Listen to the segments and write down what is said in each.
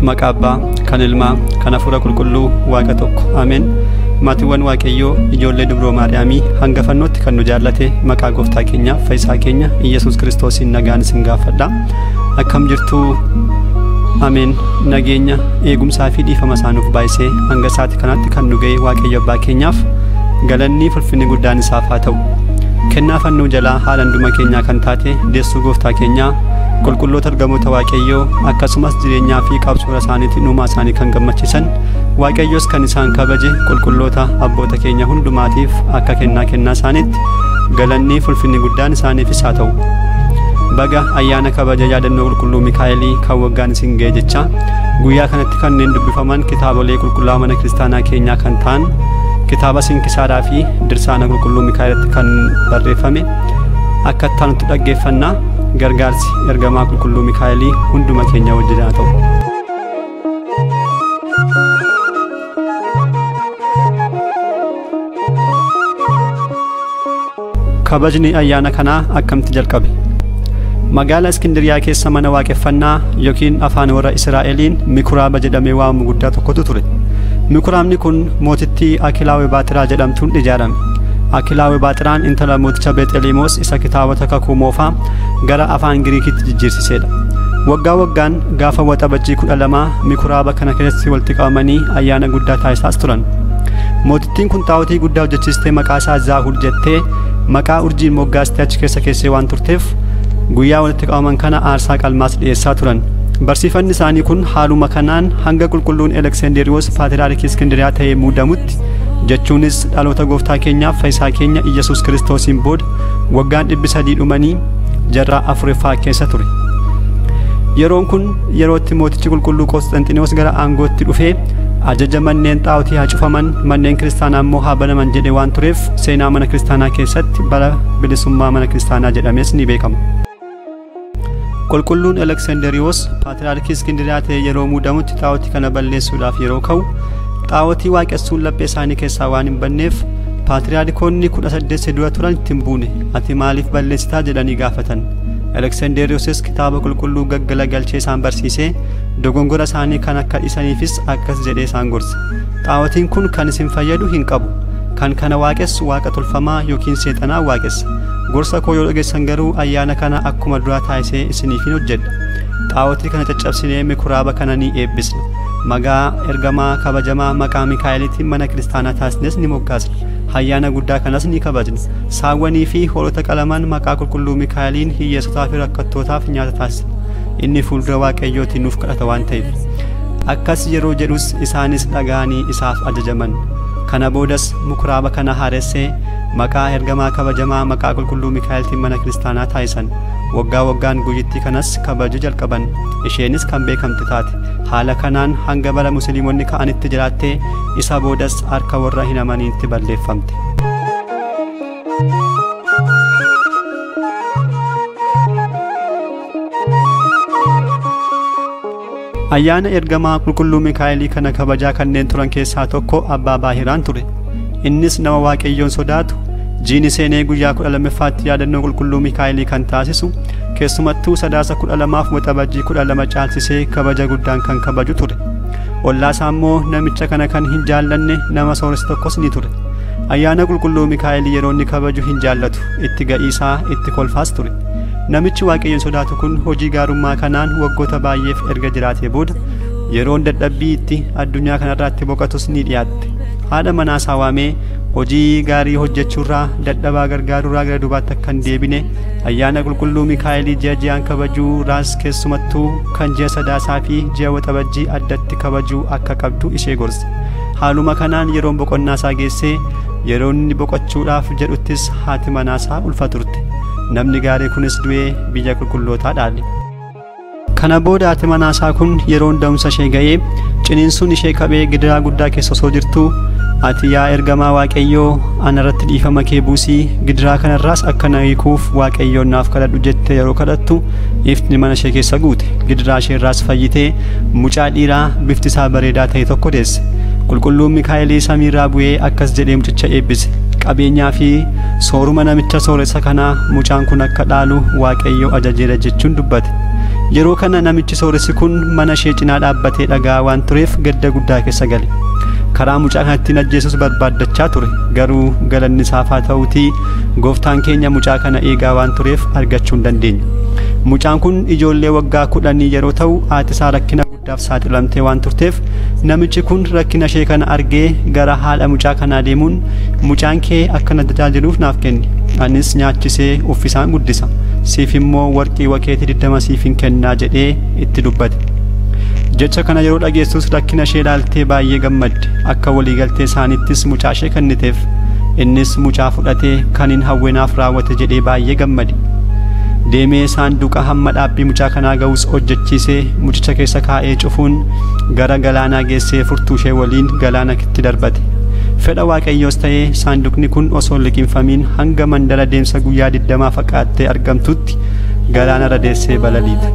Maqaa Abbaa, kan Ilmaa, kan Hafuura Qulqulluu, Waaqa tokko. Ameen. Maatiiwwan Waaqayyoo, ijoollee dubroo Maariyaamii hanga fannootti kan nu jaallate maqaa gooftaa keenya, fayyisaa keenya Iyyasuus Kiristoosiin nagaan isin gaafadha. Akkam jirtuu? Ameen. Nageenya, eegumsaa fi dhiifama isaa nuuf baay'isee hanga isaati kanatti kan nu ga'e Waaqayyo Abbaa keenyaaf galanni fulfinni guddaan isaaf haa ta'u. Kennaa fannoo jalaa haala hunduma keenyaa kan taate deessuu gooftaa keenyaa qulqulloota ergamoota Waaqayyoo akkasumas jireenyaa fi qabsoora isaaniitiin uumaa isaanii kan gammachiisan Waaqayyos kan isaan kabaje qulqulloota abboota keenya hundumaatiif akka kennaa kennaa isaaniitti galanni fulfinni guddaan isaaniifis haa ta'u. Baga ayyaana kabaja yaadannoo qulqulluu Mikaa'elii kan waggaan isin ga'e jecha guyyaa kanatti kanneen dubbifaman kitaabolee qulqullaa mana kiristaanaa keenyaa kan ta'an kitaaba Sinkisaaraa fi Dirsaana Qulqulluu Mikaa'elitti kan barreeffame akka itti dhaggeeffannaa gargaarsi ergamaa qulqulluu Mikaa'elii hunduma keenya wajjin haa ta'u. Kabajni ayyaana kanaa akkamitti jalqabe? Magaalaa Iskindiriyaa keessa mana waaqeffannaa yookiin afaan warra Israa'eliin Mikuraaba jedhamee waamamu guddaa tokkotu ture. Mikuraabni kun mootittii Akilaawe Baatiraa jedhamtuun ijaarame. Akilaawe Baatiraan intala mooticha Beexeliimoos isa kitaabota kakuu moofaa gara afaan Giriikitti jijjiirsisedha. Waggaa waggaan gaafa waxabajjii 12 mikuraaba kana keessatti walitti qabamanii ayyaana guddaa taasisaas turan. Mootittiin kun xaawwatii guddaa hojjechiistee maqaa isaa Zaahul jettee maqaa urjiin moggaastee achi keessa keessee waan turteef guyyaa walitti qabaman kana aarsaa qalmaas dhiyeessaa turan. Barsiifanni isaanii kun haaluma kanaan hanga qulqulluun Elekseenderiyoos Paatriyaarkii Iskindiriyaa ta'ee muudamutti jechuunis dhaloota gooftaa keenyaaf fayyisaa keenya Iyyasuus Kiristoosiin booda waggaan 300 dhumanii jarraa 4ffaa keessa ture. Yeroon kun yerootti mootichi qulqulluu Qosxanxinoos gara aangootti dhufee ajaja manneen xaawwatii haa cufaman manneen kiristaanaa immoo haa banaman jedhe waan tureef seenaa mana kiristaanaa keessatti bara bilisummaa mana kiristaanaa jedhamees ni beekama. Qulqulluun Elekseenderiyoos Paatriyaarkii Iskindiriyaa ta'ee yeroo muudamutti xaawwatii kana balleessuudhaaf yeroo ka'u xaawwatii waaqessuun laphee isaanii keessaa waan hin banneef paatriyaarkoonni 18 dura turan itti hin buune ati maaliif balleessitaa jedhanii gaafatan. Elekseenderiyosis kitaaba qulqulluu gaggalagalchee isaan barsiisee dogongora isaanii kan akka dhiisaniifis akkas jedhee isaan gorse. Xaawwatiin kun kan isin fayyadu hin qabu. Kan kana waaqessu waaqa tolfamaa yookiin seexanaa waaqessa. Gorsa koo yoo dhageessan garuu ayyaana kana akkuma duraa taasisee isiniif hin hojjedha. Xaawwatii kana caccabsinee mikuraaba kana ni eebbisna. Maqaa ergamaa kabajamaa maqaa Mikaa'eliitiin mana kiristaanaa taasisnes ni moggaasna. Ayyaana guddaa kanas ni kabajna. Saawwanii fi hoolota qalaman maqaa qulqulluu Mikaa'eliin hiyyeessotaa fi rakkattootaaf nyaata taasisna. Inni fuuldura Waaqayyootiin nuuf kadhata waan ta'eef. Akkas yeroo jedhus isaanis dhaga'anii isaaf ajajaman. Kana boodas mukuraaba kana haaressee maqaa ergamaa kabajamaa maqaa qulqulluu Mikaa'eltiin mana kiristaanaa taasisan. Waggaa waggaan guyyittii kanas kabajuu jalqaban. Isheenis kan beekamte taate. Haala kanaan hanga bara musliimonni ka'anitti jiraattee isa boodas harka warra hin amaniitti balleeffamte. Ayyaana ergamaa qulqulluu Mikaa'elii kana kabajaa kanneen turan keessaa tokko Abbaa Baahiraan ture. Innis nama Waaqayyoon sodaatu jiini seenee guyyaa 12ffaatti yaadannoo qulqulluu Mikaa'elii kan taasisu keessumattuu sadaasa 12 waxabajjii 12 caalsisee kabaja guddaan kan kabaju ture. Ollaasaa immoo namicha kana kan hin jaallanne nama sooressa tokkos ni ture. Ayyaana qulqulluu Mikaa'elii yeroo inni kabaju hin jaallatu, itti ga'iisaa itti kolfaas ture. Namichi Waaqayyoon sodaatu kun hojii gaarummaa kanaan waggoota baay'eef erga jiraatee booda yeroon dadhabbii itti addunyaa kanarraatti boqotus ni dhiyaatte. Haadha manaasaa waamee hojii gaarii hojjechuurraa dadhabaa gargaaruurraa gara duubaatti akka hin deebine ayyaana qulqulluu Mikaa'elii ji'a ji'aan kabajuu raas keessumattuu kan ji'a sadaasaa fi ji'a waxabajjii addatti kabajuu akka qabdu ishee gorse. Haaluma kanaan yeroon boqonnaasaa geessee yeroo inni boqochuudhaaf jedhuttis haati manaasaa ulfa turte. Namni gaarii kunis du'ee biyya qulqullootaa dhaale. Kana booda haati manaasaa kun yeroon da'umsa ishee ga'ee ciniinsuun ishee qabee gidiraa guddaa keessa osoo jirtuu ati yaa ergamaa Waaqayyoo anarratti dhiifama kee buusii gidiraa kanarraas akka na hiikuuf Waaqayyoon naaf kadhadhu jette yeroo kadhattu ifni mana ishee keessa guute. Gidiraa isheerraas fayyitee mucaa dhiiraa bifti isaa bareedaa ta'e tokko deesse. Qulqulluun Mikaa'elii samiirraa bu'ee akkas jedhee mucicha eebbise. Qabeenyaa fi sooruma namicha sooressa kanaa mucaan kun akka dhaalu Waaqayyo ajajeera jechuun dubbate. Yeroo kana namichi sooressi kun mana ishee cinaa dhaabbatee dhagaa waan tureef gadda guddaa keessa gale. Karaa mucaa kanatti ajjeesus barbaaddachaa ture. Garuu galanni isaaf haa ta'uutii gooftaan keenya mucaa kana eegaa waan tureef argachuu hin dandeenye. Mucaan kun ijoollee waggaa 10 yeroo ta'u haati isaa rakkina guddaaf saaxilamtee waan turteef namichi kun rakkina ishee kana argee gara haadha mucaa kanaa deemuun mucaan kee akka na tajaajiluuf naaf kenni, anis nyaachisee uffisaan guddisa, siif immoo warqii waqeetii 20 siif hin kennaa jedhee itti dubbate. Jecha kana yeroo dhageessus rakkina ishee ilaaltee baay'ee gammadde. Akka waliigaltee isaaniittis mucaa ishee kenniteef. Innis mucaa fudhatee kan hin hawwenaaf raawwate jedhee baay'ee gammade. Deemee saanduqa hamma dhaabbii mucaa kanaa ga'us hojjechiisee mucicha keessa kaa'ee cufuun gara galaanaa geessee furtuu ishee waliin galaanatti darbate. Fedha Waaqayyoos ta'ee saanduqni kun osoo hin liqimfamiin hanga mandara deemsa guyyaa 20 faqaattee argamtutti galaanarra deessee balaliite.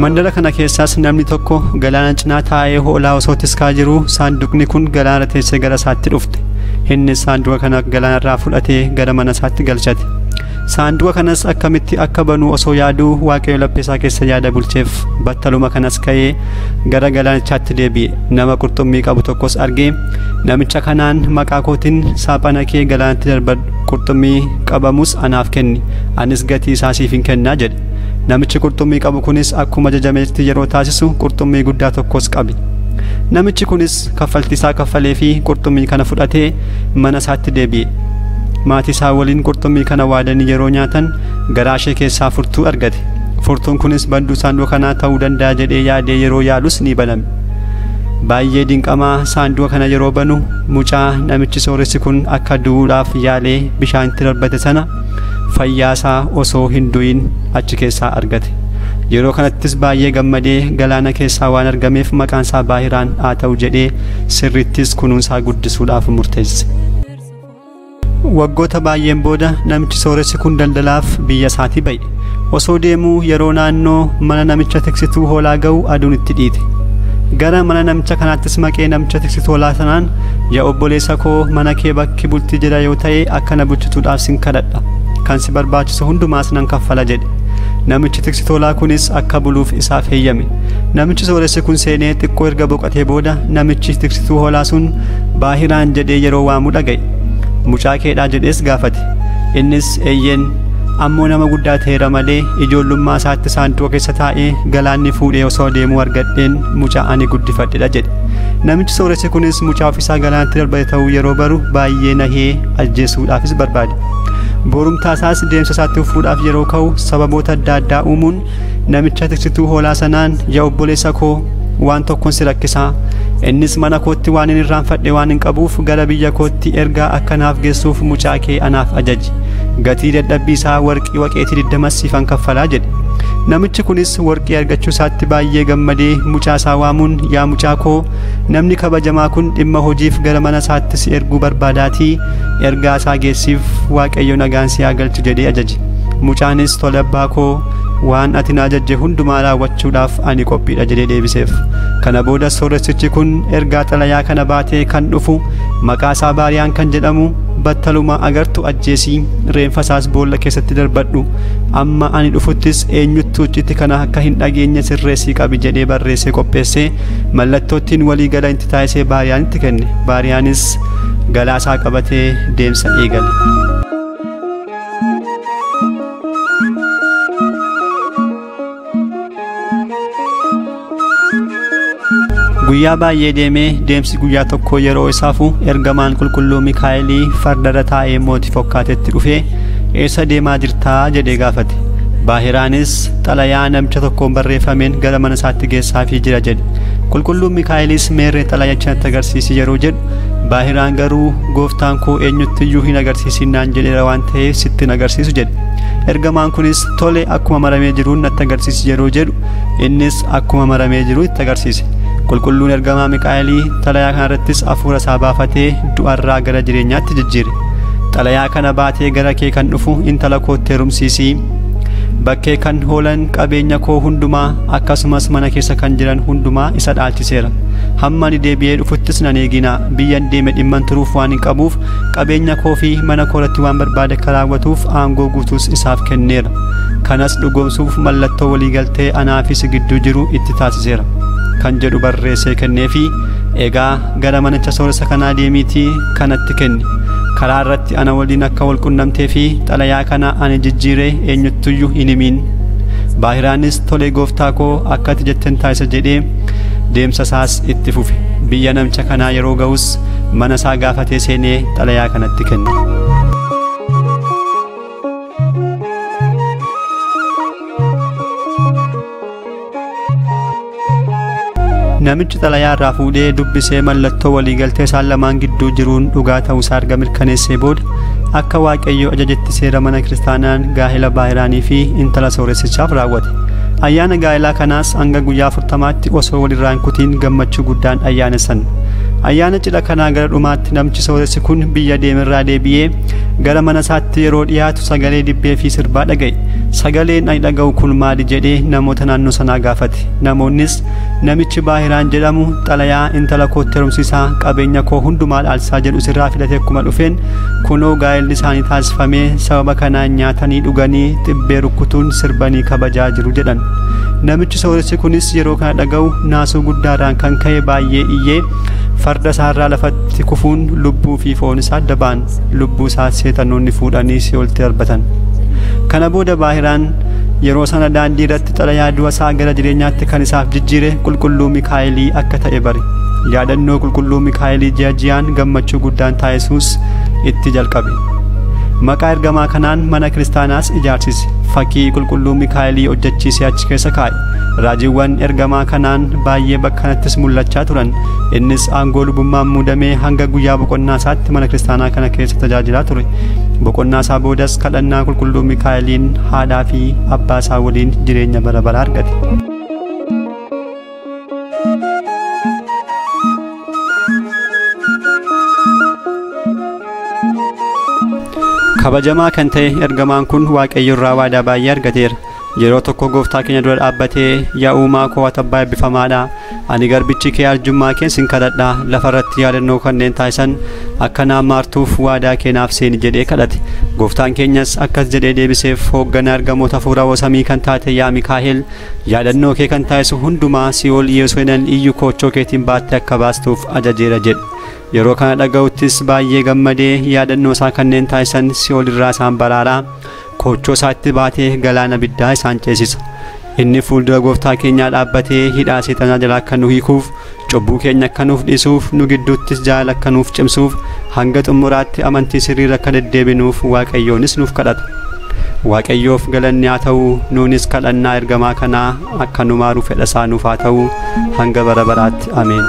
Mandara kana keessaas namni tokko galaana cinaa taa'ee hoolaa osoo tiskaa jiru saanduqni kun galaana teessee gara isaatti dhufte. Innis saanduqa kana galaanarraa fudhatee gara mana isaatti galchate. Saanduqa kanas akkamitti akka banuu osoo yaaduu Waaqayyo laphee isaa keessa yaada bulcheef. Battaluma kanas ka'ee gara galaanichaatti deebi'e. Nama qurxummii qabu tokkos argee namicha kanaan maqaa kootiin saaphana kee galaanatti darbadhu, qurxummii qabamus anaaf kenni, anis gatii isaa siif hin kennaa jedhe. Namichi qurxummii qabu kunis akkuma ajajametti yeroo taasisu qurxummii guddaa tokkos qabe. Namichi kunis kaffaltii isaa kaffalee fi qurxummii kana fudhatee mana isaatti deebi'e. Maatii isaa waliin qurxummii kana waadanii yeroo nyaatan garaa ishee keessaa furtuu argate. Furtuun kunis banduu saanduqa kanaa ta'uu danda'a jedhee yaadee yeroo yaalus ni baname. Baay'ee dinqamaa saanduqa kana yeroo banu mucaa namichi sooressi kun akka du'uudhaaf yaalee bishaanitti darbate sana fayyaasaa osoo hin du'in achi keessaa argate. Yeroo kanattis baay'ee gammadee galaana keessaa waan argameef maqaan isaa Baahiraan haa ta'u jedhee sirrittis kunuunsaa guddisuudhaaf murteesse. Waggoota baay'een booda namichi sooressi kun daldalaaf biyya isaatii ba'e. Osoo deemuu yeroo naannoo mana namicha tiksituu hoolaa ga'u aduun itti dhiite. Gara mana namicha kanaattis maqee namicha tiksituu hoolaa sanaan, yaa obboleessa koo, mana kee bakki bultii jira yoo ta'e akka na bulchituudhaaf sin kadhadha, kan si barbaachisu hundumaas nan kaffala jedhe. Namichi tiksituu hoolaa kunis akka buluuf isaaf heeyyame. Namichi sooressi kun seenee xiqqoo erga boqotee booda namichi tiksituu hoolaa sun Baahiraan jedhee yeroo waamu dhaga'e. Mucaa keedhaa jedhees gaafate. Innis eeyyeen, ammoo nama guddaa ta'eera malee ijoollummaa isaatti saanduqa keessa taa'ee galaanni fuudhee osoo deemuu argadheen mucaa ani guddifadhedha jedhe. Namichi sooressi kunis mucaa ofiisaa galaanatti darbate ta'uu yeroo baru baay'ee nahee ajjeesuudhaafis barbaade. Borumtaa isaas deemsa isaatti fuudhaaf yeroo ka'u sababoota adda addaa uumuun namicha tiksituu hoolaa sanaan, yaa obboleessa koo, waan tokkoon si rakkisaa, innis mana kootti waan hin irraanfadhe waan hin qabuuf gara biyya kootti ergaa akka naaf geessuuf mucaa kee anaaf ajaji, gatii dadhabbii isaa warqii waqeetii 20 siifan kaffalaa jedhe. Namichi kunis warqii argachuu isaatti baay'ee gammadee mucaa isaa waamuun, yaa mucaa koo, namni kabajamaa kun dhimma hojiif gara mana isaatti si erguu barbaadaatii ergaa isaa geessiif, Waaqayyo nagaan si haa galchu jedhee ajaje. Mucaanis tole abbaa koo, waan ati na ajajje hundumaa raawwachuudhaaf ani qophiidha jedhee deebiseef. Kana booda sooressichi kun ergaa xalayaa kana baatee kan dhufu maqaa isaa Baariyaan kan jedhamu battaluma agartu ajjeesii reenfa isaas boolla keessatti darbadhu, amma ani dhufuttis eenyuttu icciitti kana akka hin dhageenye sirreessii qabi jedhee barreessee qopheessee mallattoottiin walii gala itti taasisee Baariyaanitti kenne. Baariyaanis galaasaa qabatee deemsa eegale. Guyyaa baay'ee deemee deemsi guyyaa tokko yeroo isaafu ergamaan qulqulluu Mikaa'elii fardarra taa'ee mootii fokkaatetti dhufee eessa deemaa jirtaa jedhee gaafate. Baahiraanis xalayaa namicha tokkoon barreeffameen gara mana isaatti geessaafii jira jedhe. Qulqulluun Mikaa'elis meerree xalayicha natti agarsiisi yeroo jedhu Baahiraan garuu gooftaan koo eenyutti iyyuu hin agarsiisin naan jedheera waan ta'eef sitti hin agarsiisu jedhe. Ergamaan kunis tole akkuma maramee jiruun natti agarsiisi yeroo jedhu innis akkuma maramee jiru itti agarsiise. Qulqulluun ergamaa Mikaa'elii xalayaa kanarrattis hafuura isaa baafatee du'arraa gara jireenyaatti jijjiire. Xalayaa kana baatee gara kee kan dhufu intala kootti heerumsiisii Bakkee kan hoolan qabeenya koo hundumaa akkasumas mana keessa kan jiran hundumaa isa dhaalchiseera. Hamma ani deebi'ee dhufuttis nan eegina. Biyyan deeme dhimman turuuf waan hin qabuuf qabeenya koo fi mana koo irratti waan barbaade akka raawwatuuf aangoo guutuus isaaf kenneera. Kanas dhugoomsuuf mallattoo waliigaltee anaa fi si gidduu jiru itti taasiseera kan jedhu barreessee kenneefi egaa gara manicha sooressa kanaa deemiitii kanatti kenni. Karaa irratti ana waliin akka wal qunnamtee fi xalayaa kana ani jijjiiree eenyuttuyyuu hin himiin. Baahiraanis tolee gooftaa koo akka ati jetten taasisa jedhee deemsa isaas itti fufe. Biyya namicha kanaa yeroo ga'us mana isaa gaafatee seenee xalayaa kanatti kenne. Namichi xalayaa irraa fuudhee dubbisee mallattoo waliigaltee isaan lamaan gidduu jiruun dhugaa ta'uusaa erga mirkaneessee booda akka Waaqayyo ajajetti seera mana kiristaanaan gaa'ela Baahiraanii fi intala sooressichaaf raawwate. Ayyaana gaa'elaa kanaas hanga guyyaa 40tti osoo walirraa hin kutiin gammachuu guddaan ayyaanessan. Ayyaana cidha kanaa gara dhumaatti namichi sooressi kun biyya deemerraa deebi'ee gara mana isaatti yeroo dhiyaatu sagalee dibbee fi sirbaa dhaga'e. Sagaleen ani dhaga'u kun maali jedhee namoota naannoo sanaa gaafate. Namoonnis namichi Baahiraan jedhamu xalayaa intala kootti heerumsiisaa qabeenya koo hundumaa dhaalchisaa jedhu sirraa filate akkuma dhufeen kunoo gaa'elli isaanii taasifamee sababa kanaan nyaatanii dhuganii xibbee rukkutuun sirbanii kabajaa jiru jedhan. Namichi sooressi kunis yeroo kana dhaga'u naasuu guddaadhaan kan ka'e baay'ee iyyee farda isaarraa lafatti kufuun lubbuu fi foon isaa adda ba'an. Lubbuu isaa seexanoonni fuudhanii si'ooltti darbatan. Kana booda Baahiraan yeroo sana daandii irratti xalayaa du'a isaa gara jireenyaatti kan isaaf jijjiire qulqulluu Mikaa'elii akka ta'e bare. Yaadannoo qulqulluu Mikaa'elii ji'a ji'aan gammachuu guddaan taasisuus itti jalqabe. Maqaa ergamaa kanaan mana kiristaanaas ijaarsise. Fakkii qulqulluu Mikaa'elii hojjechiisee achi keessa kaa'e. Raajiiwwan ergamaa kanaan baay'ee bakka kanattis mul'achaa turan. Innis aangoo lubummaan muudamee hanga guyyaa boqonnaa isaatti mana kiristaanaa kana keessa tajaajilaa ture. Boqonnaa isaa boodas kadhannaa qulqulluu Mikaa'eliin haadhaa fi abbaa isaa waliin jireenya bara baraa argate. Kabajamaa kan ta'e ergamaan kun Waaqayyo irraa waadaa baay'ee argateera. Yeroo tokko gooftaa keenya dura dhaabbatee yaa uumaa koo ati abbaa eebbifamaadha. Ani garbichi kee arjummaa kee sin kadhadha. Lafa irratti yaadannoo kanneen taasisan akka naan maartuuf waadaa kee naaf seeni jedhee kadhate. Gooftaan keenyas akkas jedhee deebiseef hoogganaa ergamoota hafuura samii kan taate yaa Mikaa'el yaadannoo kee kan taasisu hundumaa si'ool Yesuusiin iyyu koochoo keetiin baattee akka baastuuf ajajeera jedhe. Yeroo kana dhaga'uttis baay'ee gammadee yaadannoo isaa kanneen taasisan si'ool irraa isaan baraaraa koochoo isaatti baatee galaana biddaa isaan ceesisa. Inni fuuldura gooftaa keenyaa dhaabbatee hidhaa seexanaa jalaa akka nu hiikuuf, cubbuu keenya akka nuuf dhiisuuf, nu gidduuttis jaalala akka nuuf cimsuuf, hanga xumuraatti amantii sirriirra akka deddeebinuuf Waaqayyoonis nuuf kadhata. Waaqayyoof galanni haa ta'u, nuunis kadhannaa ergamaa kanaa akka nu maaru fedha isaa nuuf haa ta'u, hanga bara baraatti. Ameen.